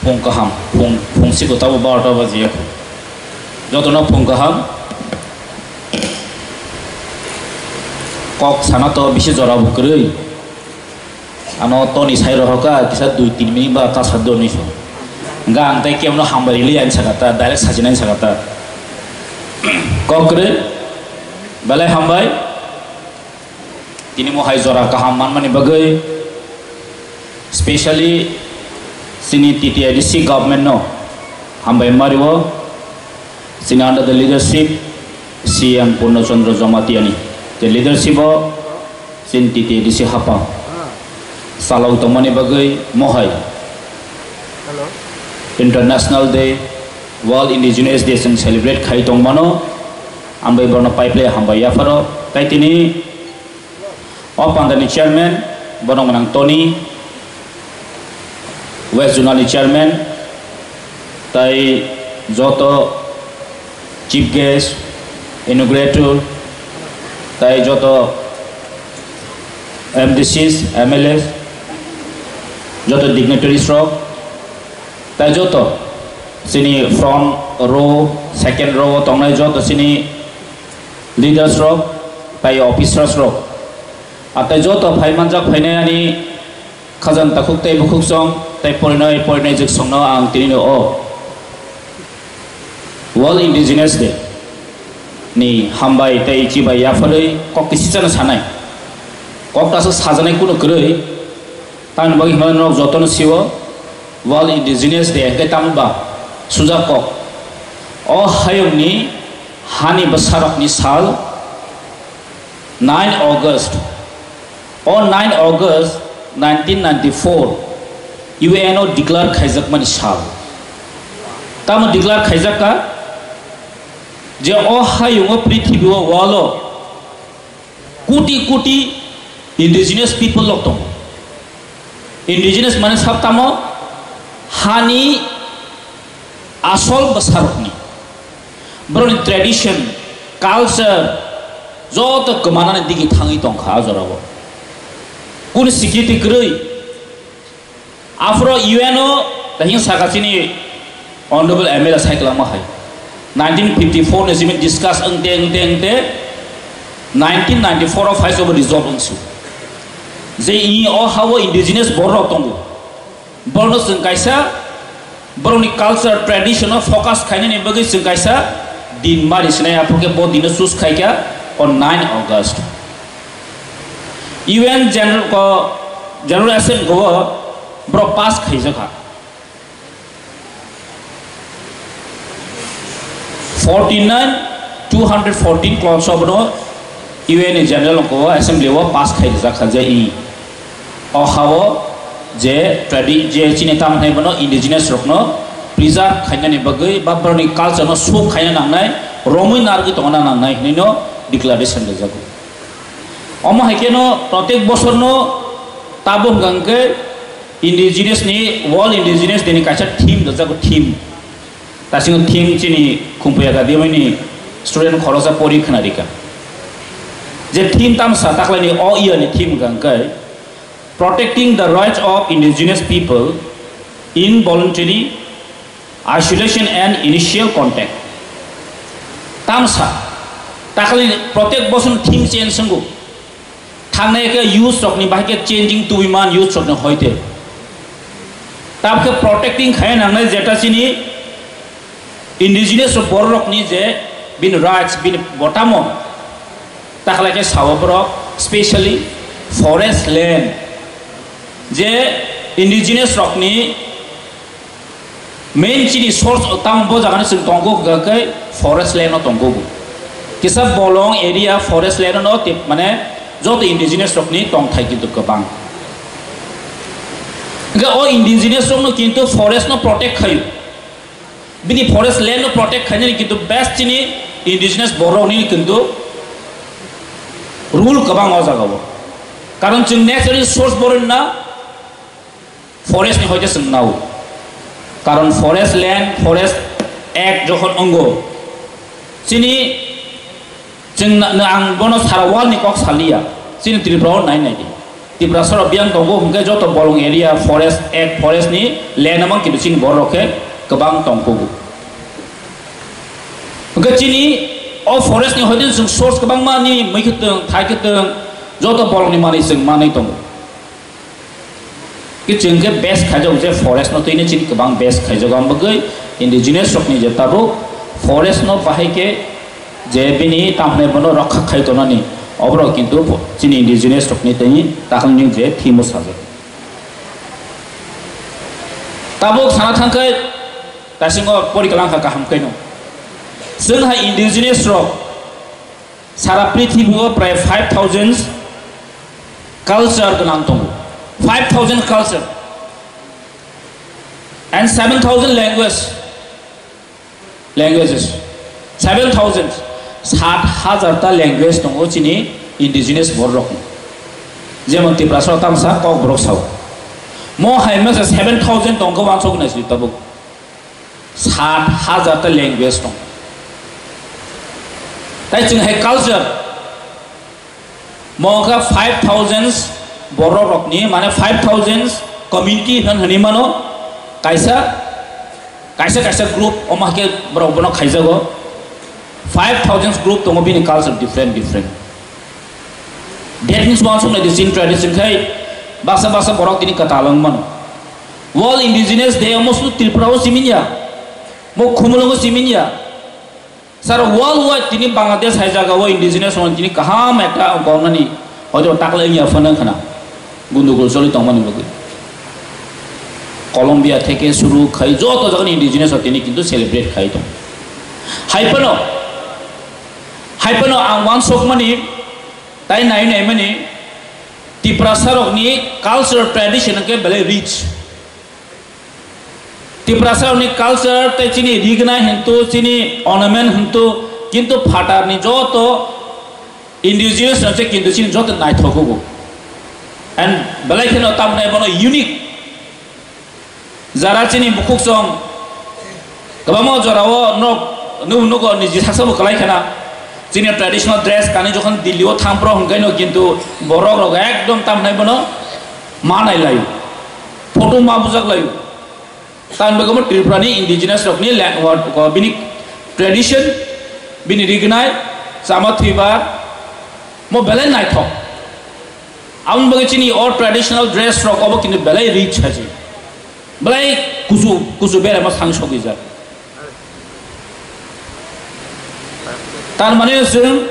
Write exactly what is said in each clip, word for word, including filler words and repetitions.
Phung kaham, phung, phung siko tabo barota bajiya. Jotono phung kaham. Kok sana to bisi jora bo kwrwi. Ano toni sai rohoka kisa dui tin minute ba ta sa doni so. Hingga ang tei kemno hambai rili ani sakata, direct sajina ani sakata. Kok kwrwi, belai hambai. Tini mo hai jora kaham manmani bagwi, specially chini T T A D C government no hambai mario, chini under the leadership C M Purna Chandra Jamatia ni. The leadership o chini T T A D C hapang salok tongmani bagwi mo hai International Day, World Indigenous Day chwng celebrate khai tongmano. Ang bai borno pipeline hambai yapharo. Tai tini o pandani chairman, borok gwnang Tony, West Zonal ni chairman, tai joto chief guest, inaugurator, tai joto M D Cs, M L As, joto dignitaries rok, tai joto chini front row, second row o tongnai joto chini leaders rok, tai officers rok, atai joto phai manjak phainai ani khajang takhuk tei bukhuk song tei porinai porinai jwk songno ang tini o World Indigenous Day ni hambai tei chibai yapharwi kok kisichano sanai. Kok kaisa sajaknai kunu kwrwi. Tamni bagwi hwnba norok jotono sio, World Indigenous Day hwnkhe tamo ba? Sujak kok. O hayungni hani bwsarokni sal, nine August. O nine August nineteen ninety-four U N o declare khaijakmani sal. Tamo declare khaijakka je o hayungo, prithibi o, world o Koti koti indigenous people rok tongo. Indigenous mane sab tamo hani asol bwsarokni. Borokni tradition, culture joto kwmanani digi thangwi tongkha a jorao. Kunu security kwrwi. Aphuru U N o dahing saka chini honorable M L A sai kwlangma hai. Nineteen fifty-four ni simi discuss wngte wngte wngte nineteen ninety-four o phai sobo resolve wngsu. Je i o ha o indigenous borok tongo. Borokno chwng kaisa borokni culture tradition o focus khainani bagwi chwng kaisa din mari sinai, aphuru khe bo dino choose khaikha o nine August. U N General ko, General Assembly ko borok pass khaijak kha. Forty nine, two hundred fourteen clause of no U N ni General ko Assembly o pass khaijak kha je i o ha o je tradi-, je chini tam hwnai bono indigenous rokno preserve khainani bagwi ba borokni culture no show khaina nangnai, romwi narwgwi tongna nangnai hwnwi no declaration rijago. Omo hai kheno protek bosorno tabuk hwnkha hwnkhe indigenous ni, World Indigenous Day ni kaisa theme rwjago, theme. Tasingo theme chini Khumpuia Kadimani student khorosa pori khna rika. Je theme tamsa taklaini o year ni theme hwnkha hwnkhe Protecting the Rights of Indigenous People in Voluntary Isolation and Initial Contact. Tamsa, takhali protek boson theme change swngo. Thangnai khe youth rokni bahai khe changing tubui man youth rokni hoite. Tabkhe protecting khai nangnai jeta chini indigenous rok borok rokni je bini rights, bini botamo. Takhlai khe sao borok, specially forest land, je indigenous rokni main chini source tamo bo jaga no chwng tongo hwnkha khe forest land no tongo bo. Kisa bolong area forest land no tip mane joto indigenous rokni tongthai kintu kwbang. Hwnkhe o indigenous rokno kintu forest no protect khaio. Bini forest land no protect khainani kintu best chini indigenous borok ni kintu rule kwbang o jaga o. Karon chwng natural source borok na forest ni hoite chwng nao. Karon forest land, forest act jokhon ongo, chini chwng na, na ang bono sara world ni kok saliya. Chini Tripura o nai nai di. Tiprasa rok biyang tongo hwnkhe joto bolong area forest, act forest ni land amang kintu chini borok rok khe kwbang tongkugo. Hwnkhe chini o forest ni hoite chwng source kwbangma ni mui khe twng, thai khe twng, joto bolong ni manwi chwng manwi tongo. Ki chwng khe best khaijak je forest no twino chini kwbang best khaijak, ang bagwi indigenous rok ni je tabuk forest no bahai khe je bini tamni bono rokha khai tonani, oborok kintu chini indigenous rokni tei takhangni je thimo sajak. Tabuk sana thangkhai, tasingo porikalang kha kaham khaino. Chwng hai indigenous rok sara prithibigo prai five thousand culture gwnang tongo. Five thousand culture and seven thousand language. Languages, seven thousand, sat hajar ta language tongo chini indigenous borok rokni. Jemon Tiprasa tamsa Kokborok sao. Mo hai masa seven thousand tongkha wansok nai si tabuk. Sat hajar ta language tong. Tai chwng hai culture Mo wngkha five thousand borok rokni, mane five thousand community hwn hwnwi mano, kaisa, kaisa, kaisa group omo hai khe borok bono khaijago. Five thousand group tongo, bini culture different, different. That means, wansuk nai di, chini tradition khai baksa, baksa borok tini kwtal wng mano. World Indigenous Day omo sudu Tripura o simi ya, mo Khumulwngo simi ya. Sir, worldwide tini Bangladesh hai jaga o indigenous rok tini kaham ekta gornani hoito taklai wngya phano khna gundugul choli tongmani bagwi. Colombia theke suru khai joto jagani indigenous rok tini kintu celebrate khai tong. Hai phano, hai phano ang wansukmani tai nai naimani Tiprasa rokni culture tradition hwnkhe belai rich. Tiprasa rokni culture tei chini rignai hintu, chini ornament hintu, kintu phatarni joto indigenous rok se kintu chini joto naithok hugo. And belai kheno tamni bono unique. Jara chini bukhuk song kwbangma jorao nok nugo, nugo niji saksa bo kwlai khana. Chini traditional dress kani jokhon Delhi o thang pro hwnkhe no kintu borok rok ekdom tamni bono ma nai lai. Photo ma bujak lai. Tan bagwi mo Tripura ni indigenous rok ni la-, wa-, wa-, bini tradition, bini rignai, chama thwibar, mo belai naithok. Aboni bagwi chini o traditional dress rok obo kintu belai rich haji. Belai kusu, kusu bera mo sang sogwi jak. Tan mane chwng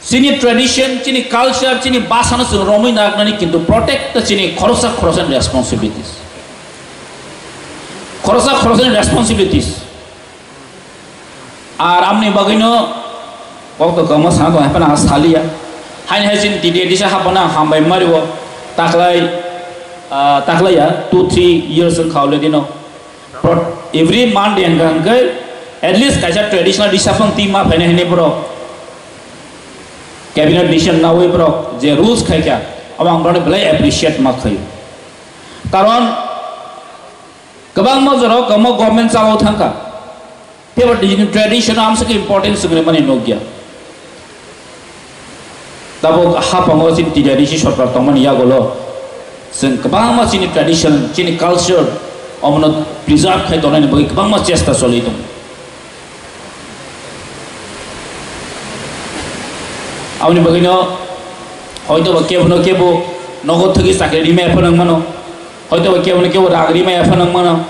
Chini tradition, chini culture, chini bhasha no chwng romwi naknani kintu protect ta chini khoroksa khoroksa ni responsibilities. Khoroksa khoroksa ni responsibilities. Ar amni bagwi no kok to kama sana to haipana saliya. Haini hai chini T D A D C hapana hambai mario taklai, ah, taklai ya two three years wng khaole dino. Pro-, every Monday hwnkha hwnkhe at least kaisa traditional reshuffle team ma phainai hinwi borok cabinet decision nawi borok je rules khaikha, abo ang borokno belai appreciate ma khaio. Karon kwbangma jorao kwbangma government chalao thangkha, teibo tradition amswk importance swngwi mani nukya. Tabuk haphango chini T D R D C sorkar tongmani yagulo chwng kwbangma chini tradition, chini culture omono preserve khai tongnani bagwi kwbangma chesta choli tongo. Aboni bagwino hoito ba kebono kebo nogo thwgwi chakri rimaya phano wng mano, hoito ba kebono kebo rang rimaya phano wng mano,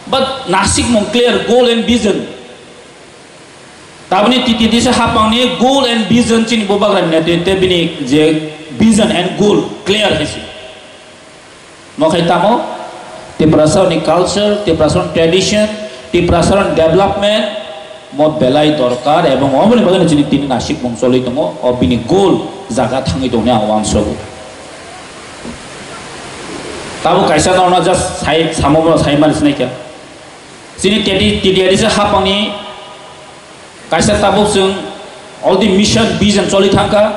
but nasikmung clear goal and vision. Taboni T T D C haphangni goal and vision chini bubagrani netrite bini je vision and goal clear hai se. Mo khai tamo Tiprasa ni culture, Tiprasa ni tradition, Tiprasa ni development mo belai dorkar ebong oboni bagwi chini tini nasikmung choli tongo, o bini goal jaga thangwi tongni ang uansogo. Tabo kaisa norna just sai samo bo sai mani sinai kha. Chini T D, T D R D C haphangni kaisa tabuk chwng already mission vision choli thangkha,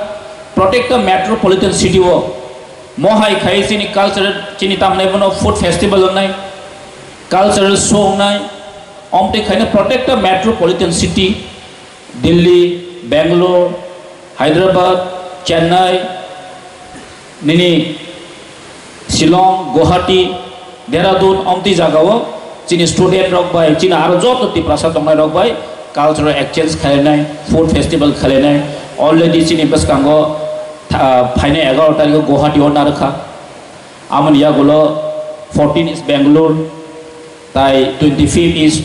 protect the metropolitan city o. Mo hai khai chini culture, chini tamni bono food festival wngnai, cultural show wngnai, omtwi khaina protect the metropolitan city, Delhi, Bangalore, Hyderabad, Chennai, Nini Shillong, Guwahati, Dehradun, omtwi jagao chini student rok bai, chini aro joto Tiprasa tongnai rok bai cultural exchange khlainai, food festival khlainai. Already chini bwskango tha-, phainai egaroh tarikh o Guwahati o narwkha. Amoni yagulo fourteen is Bangalore, tai twenty-fifth is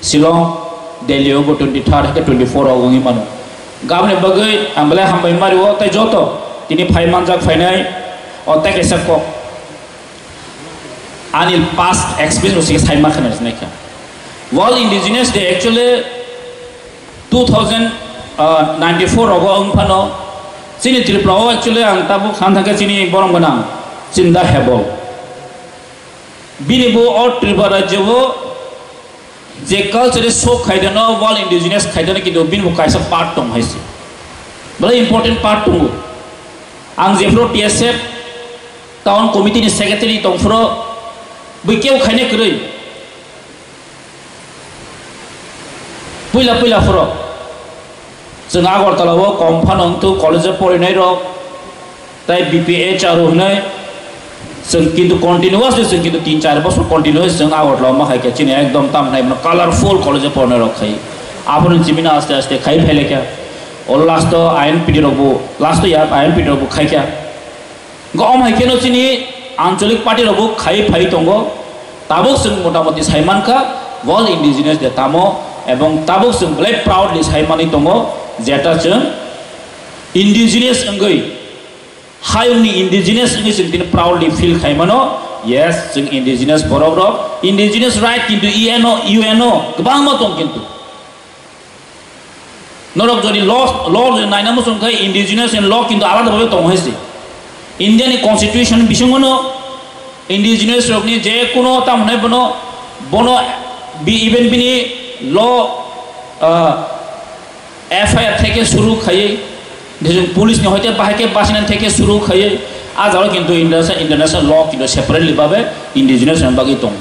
Shillong, Delhi o bo twenty-third hai khe twenty-four o wngwi mano. Gaboni bagwi ang belai hambai mario, tai joto tini phai manjak phainai o tai kaisa kok ani past experience rok se sai ma khna sinai kha. World Indigenous Day actually two thousand ninety-four rogo wng phano chini Tripura o actually ang tabuk san thangkhe chini borom gwnang Chinda Hebol. Bini bo o Tripura rajyo o je culture show khaidano, world indigenous khaidano, kintu bini bo kaisa part tong hai se. Belai important part tongo. Ang jephru T S F town committee ni secretary tongphuru bui keu khaina kwrwi. Puila puila phuru chwng Agartala o kom phano wngthu college o porinai rok tai B P H R O hwnwi chwng kintu continuously chwng kintu tin char bosor continuous chwng Agartala o ma khai kha chini ekdom tam hwnwi bono colorful college o porinai rok khai abono chibino aste aste khai phailai kha o last o I N P T rok bo last o ya I N P T rok bo khai kha. Gom hai kheno chini ancholic party rok bo khai phai tongo. Tabuk chwng motamoti sai mankha World Indigenous Day tamo, ebong tabuk chwng belai proudly sai manwi tongo, jeta chwng indigenous wngwi, hayungni indigenous wngwi chwng tini proudly feel khai mano. Yes, chwng indigenous borok rok, indigenous right kintu E N O, U N O kwbangma tong kintu. Norok jodi law, law jodi naina muchung khai indigenous and law kintu alada bhabe tongo hai se. India ni constitution bisingo no indigenous rok ni je kuno tam hwnai bono, bono bi-, even bini law, ah, F I R theke suru khaiwi, dising police ni hoite bahai khe basina theke suru khaiwi, a jaro kintu international, international law kintu separately bhabe indigenous rok bagwi tongo.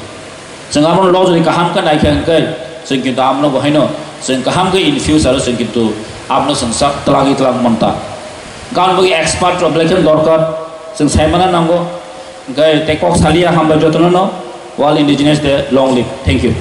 Chwng abono lojoni kaham khe naikha hwnkhe, chwng kintu abono bo haino chwng kaham khe in future o chwng kintu abono chwng sak twlangwi twlang monta. Gan bagwi expert rok belai kheno dorkar, chwng saimana nango. Hwnkhe tei kok saliya, hambai jotono no. World Indigenous Day, long live. Thank you.